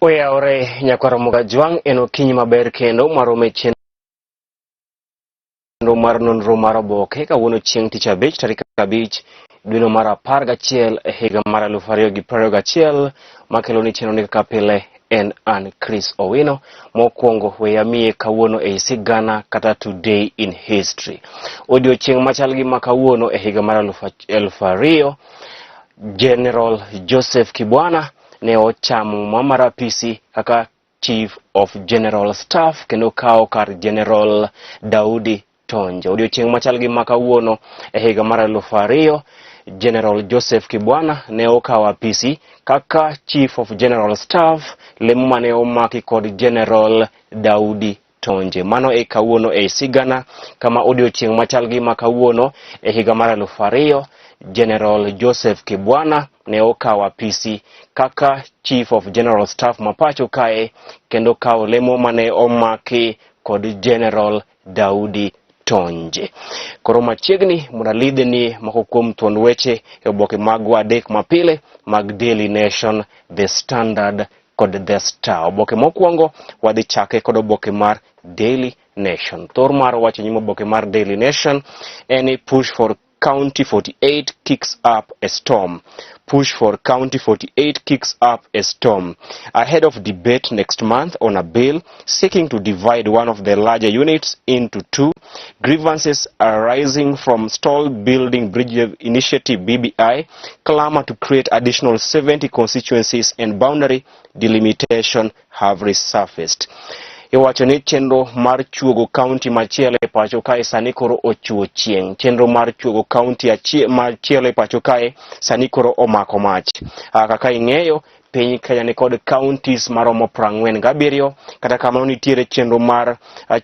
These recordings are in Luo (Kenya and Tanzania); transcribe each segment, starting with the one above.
Oyawore nyakwar Ramogi Ajwang', en okinyi maber kendo maromo e chenro mar nonro mar oboke kawuono chieng' tich abich tarik 5 dweno mar 11 e higa mar 2021 makelo ni chenro ni kaka pile en an Chris Owino. Mokwongo we amiye kawuono ei sigana kata today in history. Odiochieng' machal gi ma kawuono e higa mar 2000, General Joseph Kibwana ne ochamo muma mar apisi kaka Chief of General Staff kendo kawo kar General Daudi Tonje. Odiochieng' machal gi ma kawuono e higa mar 2000, General Joseph Kibwana ne okawo apisi kaka Chief of General Staff, lemo mane omaki kod General Daudi Tonje. Mano e kawuono e sigana kama odiochieng' machal gi ma kawuono e higa mar 2000, General Joseph Kibwana ne okawo apisi kaka Chief of General Staff ma pacho kae kendo kawo lemo mane omaki kod General Daudi Tonje. Koro machiegni mondo alidhe ni moko kuom thuond weche e oboke magwa adek mapile mag Daily Nation, The Standard kod The Star. Oboke mokwongo wadhi chake kod oboke mar Daily Nation. Thor mar wacho nyim oboke mar Daily Nation en ni push for County 48 kicks up a storm. Push for County 48 kicks up a storm. Ahead of debate next month on a bill seeking to divide one of the larger units into two, grievances arising from stalled Building Bridge Initiative BBI clamor to create additional 70 constituencies and boundary delimitation have resurfaced. Iwacho ni chenro mar chuogo kaunti machielo e pacho kae sani koro ochuo chieng'. Chenro mar chuogo kaunti machielo e pacho kae sani koro omako mach. Kaka ing'eyo, piny Kenya ni kod counties maromo 47, kata kamano nitiere chenro mar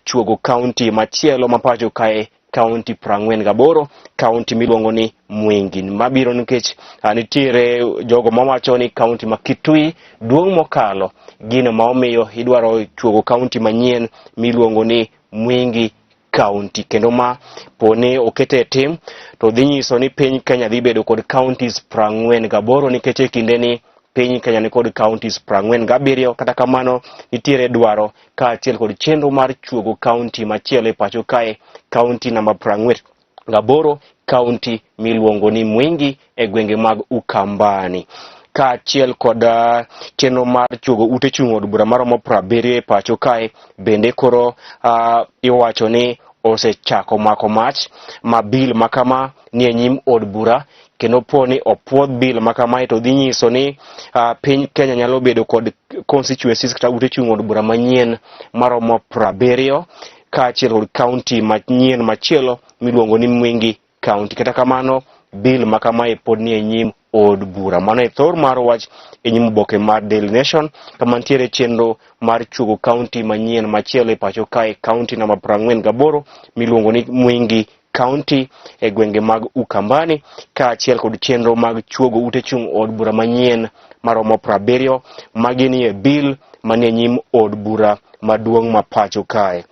chuogo kaunti machielo ma pacho kae, kaunti 48, kaunti miluongo ni Mwingi, mabiro nikech nitiere jogo mawacho ni kaunti ma Kitui duong' mokalo gino ma omiyo idwaro chuogo kaunti manyien miluongo ni Mwingi kaunti, kendo ma poni okete e tim to dhi nyiso ni piny Kenya dhi bedo kod counties 48, nikech e kinde ni piny Kenya ni kod counties 47. Kata kamano nitiere dwaro kaachiel kod chenro mar chuogo kaunti machielo e pacho kae, kaunti namba 48, kaunti miluongo ni Mwingi e gwenge mag Ukambani, kaachiel kod chenro mar chuogo ute chung' od bura maromo 70 e pacho kae bende koro iwacho ni osechako mako mach ma bill makama ni e nyim od bura, kendo po ni opuodh bill makamae to dhi nyiso ni piny Kenya nyalo bedo kod constituencies kata ute chung' od bura manyien maromo 70 kaachiel kod kaunti manyien machielo miluongo ni Mwingi County. Kata kamano bill makamae pod ni e nyim od bura. Mano e thor mar wach e nyim oboke mar Daily Nation kama nitiere chenro mar chuogo kaunti manyien machielo e pacho kae, kaunti namba 48 miluongo ni Mwingi County e gwenge mag Ukambani, kaachiel kod chenro mag chuogo ute chung' od bura manyien maromo 70 magin e bill manie nyim od bura maduong' ma pacho kae.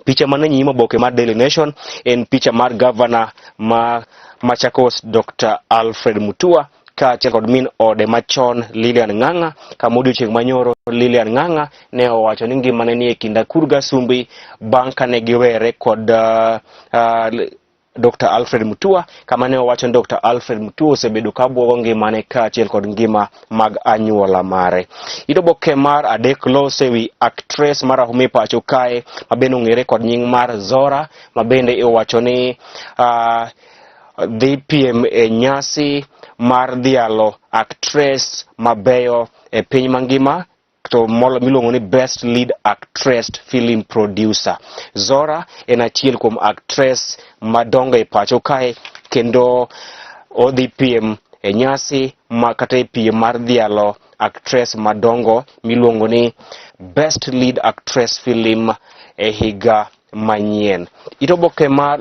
Picha mane nyim oboke mar Daily Nation en picha mar gavana ma Machakos Dr. Alfred Mutua kaachiel kod min ode machon Lilian Ng'ang'a, kama odiochieng' manyoro Lilian Ng'ang'a ne owacho ni ngimane ni e kind akur gasumbi bang' kane giwere kod Dr. Alfred Mutua, kama ne owacho ni Dr. Alfred Mutua osebedo ka buogo ngimane kaachiel kod ngima mag anyuola mare. Ito oboke mar adek lose wi actress marahuma e pacho kae ma bende ong'ere kod nying mar Zora, ma bende iwacho ni dhi piem e nyasi mar dhialo actress mabeyo e piny mangima to molo miluongo ni Best Lead Actress Film Producer. Zora en achiel kuom actress madongo e pacho kae kendo odhi piem e nyasi ma kata e piem mar dhialo actress madongo miluongo ni Best Lead Actress Film e higa manyien. Ito oboke mar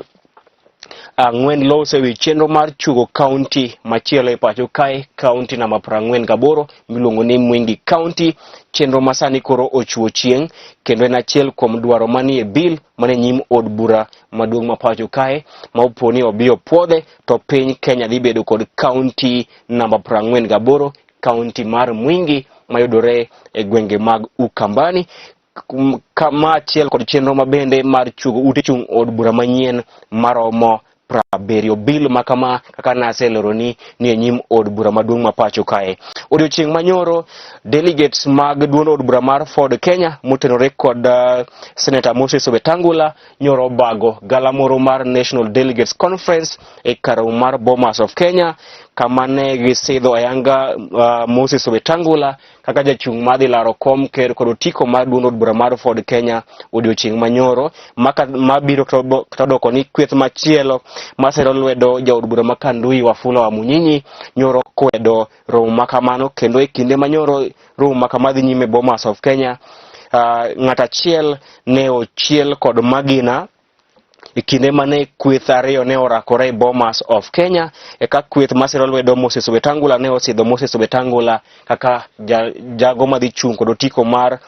ang'wen loso ewi chenro mar chuogo kaunti machielo e pacho kae, kaunti namba 48 miluongo ni Mwingi County, chenro ma sani koro ochuo chieng' kendo en achiel kuom dwaro manie bill mane nyim od bura maduong' ma pacho kae, ma opo ni obi opuodhe to piny Kenya dhi bedo kod kaunti namba 48. kaunti mar Mwingi mayudore e gwenge mag Ukambani, ma achiel kod chenro mabende mar chugo ute chung' od bura manyien maromo 70. Bill ma kama kaka naseleroni ni e nyim od bura maduong' ma pacho kae. Odiochieng' manyoro delegates mag duond od bura mar Ford Kenya motenore kod Senator Moses Wetangula nyoro obago galamoro mar National Delegates Conference e kar romo mar Bomas of Kenya, kama ne gisidho ayanga Moses Wetangula kaka jachung' madhi laro kom ker kod otiko mar duond od bura mar Ford Kenya odiochieng' manyoro mabiro kata doko ni kweth machielo masero lwedo jaod bura ma Kandui Wafula Wamunyinyi nyoro kwedo romo ma kamano. Kendo e kinde manyoro romo ma kama dhi nyime Bomas of Kenya, ng'at achiel ne ochiel kod magina e kinde mane kweth ariyo ne orakore e Bomas of Kenya, eka kweth masiro lwedo Moses Wetangula ne osidho Moses Wetangula kaka jago madhi chung' kod otiko mar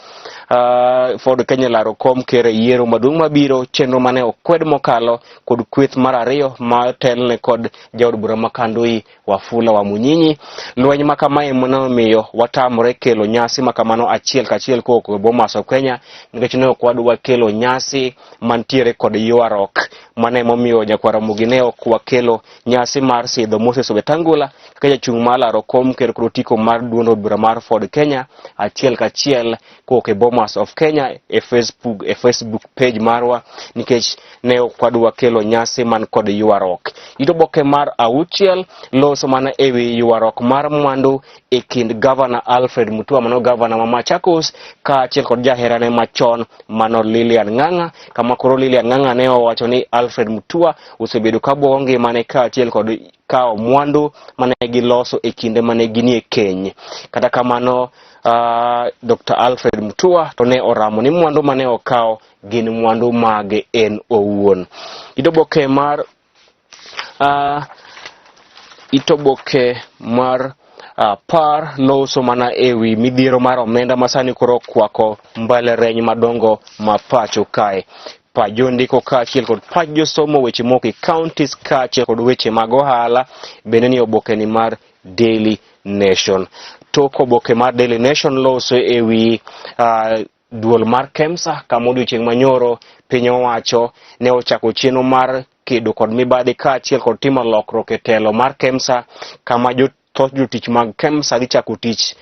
Ford Kenya laro kom ker e yiero maduong' mabiro, chenro mane okwed mokalo kod kweth mar ariyo ma telne kod jaod bura ma Kandui Wafula Wamunyinyi. Lweny ma kamae nomiyo watamore kelo nyasi ma kamano achiel kachiel kowuok e Bomas of Kenya, nikech ne ok wadwa kelo nyasi mantiere kod ywaruok. Mano emomiyo nyakwar Ramogi ne ok wakelo nyasi mar sidho Moses Wetangula kaka jachung' mar laro kom ker kod otiko mar duond od bura mar Ford Kenya achiel kachiel kowuok e Bomas of Kenya e Facebook page marwa, nikech ne ok wadwa kelo nyasi man kod ywaruok. It oboke mar auchiel loso mana ewi ywaruok mar mwandu e kind Gavana Alfred Mutua, mano gavana ma Machakos, kaachiel kod jaherane machon mano Lilian Ng'ang'a, kama koro Lilian Ng'ang'a ne owacho ni Alfred Mutua osebedo ka bwogo ngimane kaachiel kod kawo mwandu mane giloso e kinde mane ginie keny. Kata kamano, Dr. Alfred Mutua to ne oramo ni mwandu mane okawo gin mwandu mage en owuon. Itoboke mar par loso mana ewi midhiero mar omenda masani koro okwako mbalariany madongo ma pacho kae. Pach jondiko kaachiel kod pach josomo, weche moko e counties kaachiel kod weche mag ohala bende ni oboke ni mar Daily Nation. Tok oboke mar Daily Nation loso ewi duol mar KEMSA, kama odiochieng' manyoro piny owacho ne ochako chenro mar kedo kod mibadhi kaachiel kod timo lokruok e telo mar KEMSA, kama thoth jotich mag KEMSA dhi chako tich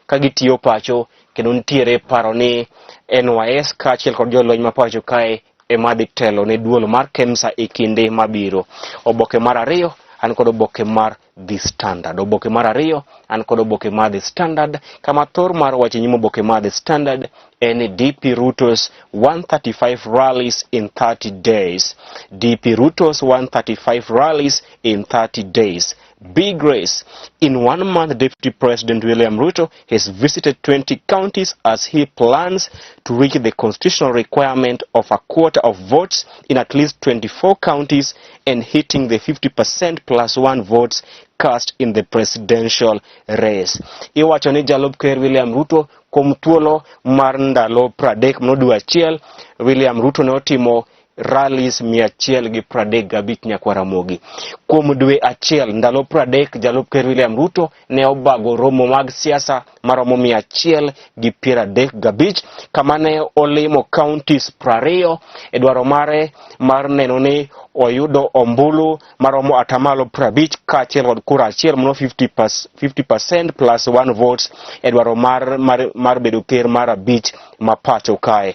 ka gitiyo pacho, kendo nitiere paro ni NYS kaachiel kod jolweny ma pacho kae ema dhi telo ne duol mar KEMSA e kinde mabiro. Oboke mar ariyo an kod oboke mar The Standard. Oboke mar ariyo an kod oboke mar The Standard, kama thor mar wach e nyim oboke mar The Standard en DP Ruto's 135 rallies in 30 days. DP Ruto's 135 rallies in 30 days. Big race. In one month, Deputy President William Ruto has visited 20 counties as he plans to reach the constitutional requirement of a quarter of votes in at least 24 counties and hitting the 50% plus one votes cast in the presidential race. Iwacho ni jalup ker William Ruto kuom thuolo mar ndalo 30, mano dwe achiel, William Ruto ne otimo rallies 135, nyakwar Ramogi. Kuom dwe achiel, ndalo 30, jalup ker William Ruto ne obago romo mag siasa maromo 135, kama ne olimo counties 20 e dwaro mare mar neno ni oyudo ombulu maromo atamalo 50 kaachiel kod kura achiel, mano 50% plus one votes e dwaro mar bedo ker mar abich ma pacho kae.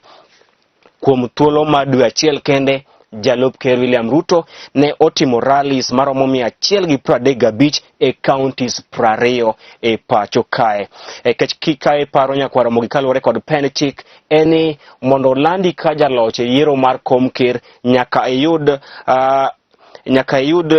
Kuom thuolo mar dwe achiel kende, jalup ker William Ruto ne otimo rallies maromo 135 e counties 20 e pacho kae. Nikech kae paro nyakwar Ramogi kaluwore kod pend chik en ni mondo olandi ka jaloch e yiero mar kom ker nyaka iyud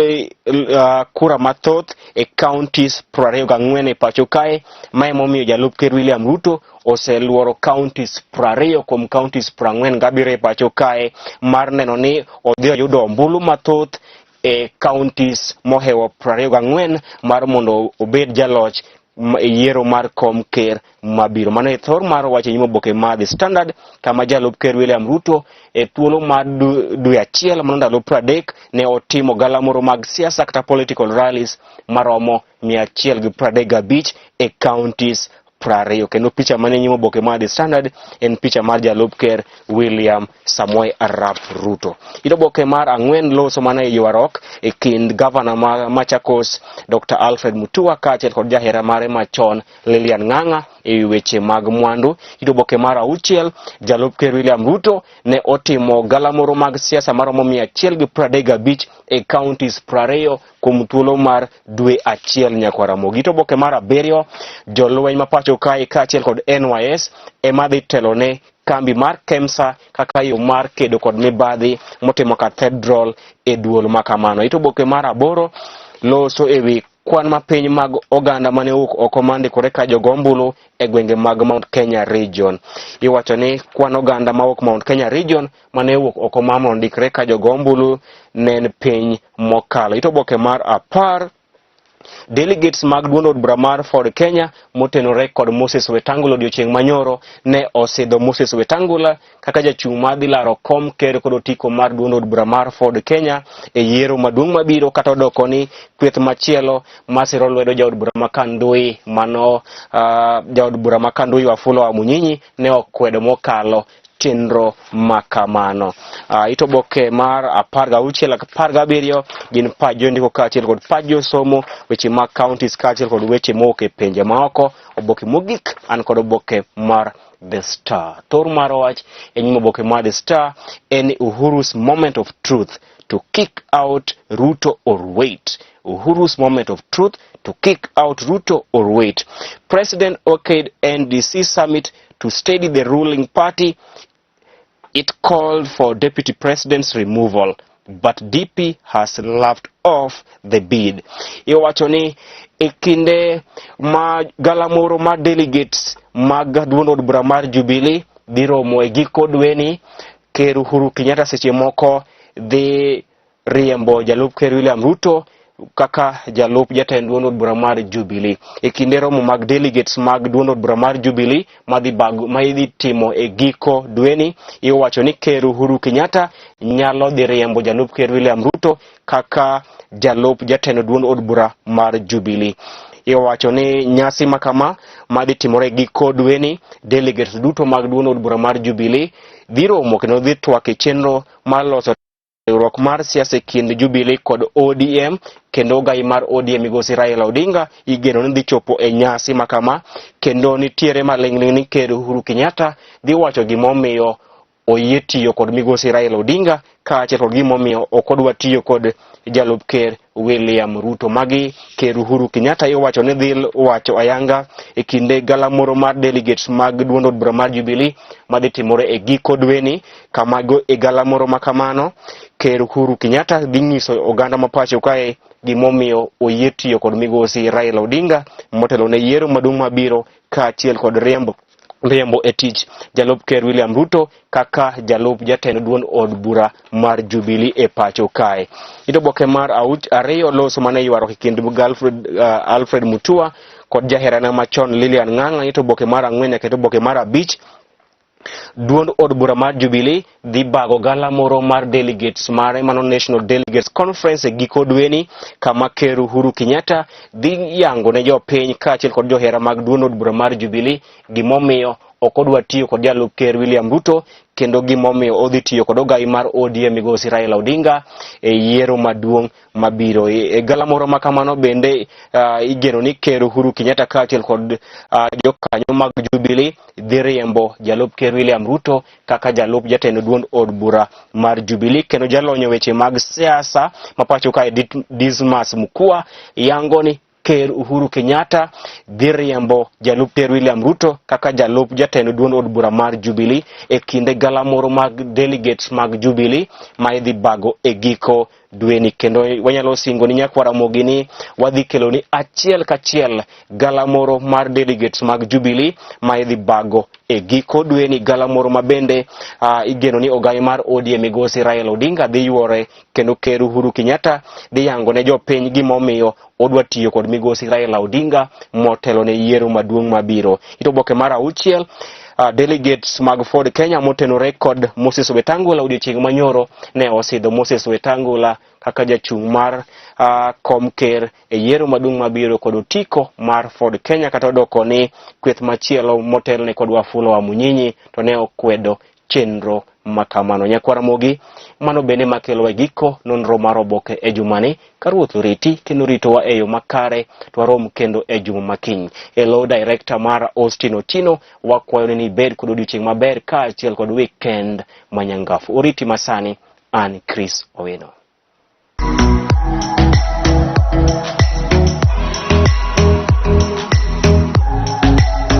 kura mathoth e counties 24 e pacho kae. Ma emomiyo jalup ker William Ruto oseluoro counties 20 kuom counties 47 e pacho kae mar neno ni odhi oyudo ombulu mathoth e counties mohewo 24 mar mondo obed jaloch. E yiero mar kom ker mabiro. Mano e thor mar wach e nyim oboke mar The Standard kama jalup ker William Ruto e thuolo mar dwe achiel mano ndalo 30 ne otimo galamoro mag siasa kata political rallies maromo 135 e counties 20 kendo picha mane nyim oboke mar The Standard en picha mar jalup ker William Samoei Arap Ruto. It oboke mar ang'wen loso mana e ywaruok e kind gavana ma Machakos Dr. Alfred Mutua kaachiel kod jahera mare machon Lilian Ng'ang'a e wi weche mag mwandu. It oboke mar auchiel, jalup ker William Ruto ne otimo galamoro mag siasa maromo 135 e counties 20 kuom thuolo mar dwe achiel nyakwa Ramogi. It oboke mar abiriyo, jolweny ma pacho kae kaachiel kod NYS ema dhi telone kambi mar KEMSA kaka yo mar kedo kod mibadhi motimo cathedral e duol ma kamano. It oboke mar aboro loso e wi kwan mapiny mag oganda mane owuok oko mar ndikore ka jogo ombulu e gwenge mag Mount Kenya Region. Iwacho ni kwan oganda mawuok Mount Kenya Region mane owuok oko mar mondo ondikre ka jogo ombulu ne en piny mokalo. It oboke mar 10 Delegates mag duond od bura mar Ford Kenya motenore kod Moses Wetangula odiochieng' manyoro ne osidho Moses Wetangula kaka jachung' mar dhi laro kom ker kod otiko mar duond od bura mar Ford Kenya e yiero maduong' mabiro kata odoko ni kweth machielo masiro lwedo jaod bura ma Kandui mano jaod bura ma Kandui Wafula Wamunyinyi ne okwedo mokalo chenro ma kamano. It oboke mar 16 17 gin pach jondiko kaachiel kod pach josomo, weche mag counties kaachiel kod weche mowuok e pinje maoko. Oboke mogik an kod oboke mar The Star. Thor mar wach e nyim oboke mar The Star en ni Uhuru's moment of truth to kick out Ruto or wait. Uhuru's moment of truth to kick out Ruto or wait. President okayed NDC summit to steady the ruling party. It called for deputy president's removal, but DP has laughed off the bid. Iwacho ni e kinde ma galamoro mar delegates mag duond od bura mar Jubilee dhi romo e giko dweni, Ker Uhuru Kenyatta seche moko dhi riembo jalup ker William Ruto kaka jalup jatend duond od bura mar Jubilee. E kinde romo mag delegates mag duond od bura mar Jubilee madhi bag ma idhi timo e giko dweni, iwacho ni Ker Uhuru Kenyatta nyalo dhi riembo jalup ker William Ruto kaka jalup jatend duond od bura mar Jubilee. Iwacho ni nyasi ma kama madhi timore e giko dweni, delegates duto mag duond od bura mar Jubilee dhi romo kendo dhi twak e chenro mar loso riwruok mar siasa e kind Jubilee kod ODM kendo ogai mar ODM migosi Raila Odinga igeno ni dhi chopo e nyasi ma kama kendo nitiere maling'ling' ni Ker Uhuru Kenyatta dhi wacho gimomiyo oyie tiyo kod migosi Raila Odinga kaachiel kod gimomiyo ok odwa tiyo kod jalup ker William Ruto. Magi Ker Uhuru Kenyatta iwacho ni dhi wacho ayanga e kinde galamoro mar delegates mag duond od bura mar Jubilee madhi timore e giko dweni kama e galamoro ma kamano Ker Uhuru Kenyatta dhi nyiso oganda ma pacho kae gimomiyo oyie tiyo kod migosi Raila Odinga motelo ne yiero maduong' mabiro kaachiel kod riembo e tich jalup ker William Ruto kaka jalup jatend duond od bura mar Jubilee e pacho kae. Ito oboke mar ariyo loso mane ywaruok e kind Alfred Mutua kod jaherane machon Lilian Ng'ang'a. Ito oboke mar 4 nyaka ito oboke mar 5 duond od bura mar Jubilee dhi bago galamoro mar delegates mare mano National Delegates Conference e giko dweni kama Ker Uhuru Kenyatta dhi yango ne jopiny kaachiel kod johera mag duond od bura mar Jubilee gimomiyo ok odwa tiyo kod jalup ker William Ruto kendo gimomiyo odhi tiyo kod ogai mar ODM migosi Raila Odinga e yiero maduong' mabiro. E galamoro ma kamano bende igeno ni Ker Uhuru Kenyatta kaachiel kod jokanyo mag Jubilee dhi riembo jalup ker William Ruto kaka jalup jatend duond od bura mar Jubilee kendo jalony e weche mag siasa ma pacho kae Dismas Mukua yango ni Ker Uhuru Kenyatta dhi riembo jalup ker William Ruto kaka jalup jatend duond od bura mar Jubilee e kinde galamoro mag delegates mag Jubilee ma idhi bago e giko dweni kendo wanyalo singo ni nyakwar Ramogi ni wadhi kelo ni achiel kachiel galamoro mar delegates mag Jubilee ma idhi bago e giko dweni, galamoro ma bende igeno ni ogai mar ODM migosi Raila Odinga dhi yuore kendo Ker Uhuru Kenyatta dhi yango ne jopiny gimomiyo odwa tiyo kod migosi Raila Odinga motelo ne yiero maduong' mabiro. Ito oboke mar auchiel, delegates mag Ford Kenya motenore kod Moses Wetangula odiochieng' manyoro ne osidho Moses Wetangula kaka jachung' mar kom ker e yiero maduong' mabiro kod otiko mar Ford Kenya, kata odoko ni kweth machielo motelne kod Wafula wa Munyinyi to ne okwedo chenro makamano. Nyakwar Ramogi, mano bende makelo e giko nonro mar oboke e jumani. Ka Ruoth oriti kendo ritowa e yo makare, to warom kendo e juma makiny. E lo director mar Austin Otino, wakwayo ni ibed kod odiochieng' maber kaachiel kod weekend manyangafu. Oriti masani, an Chris Owino.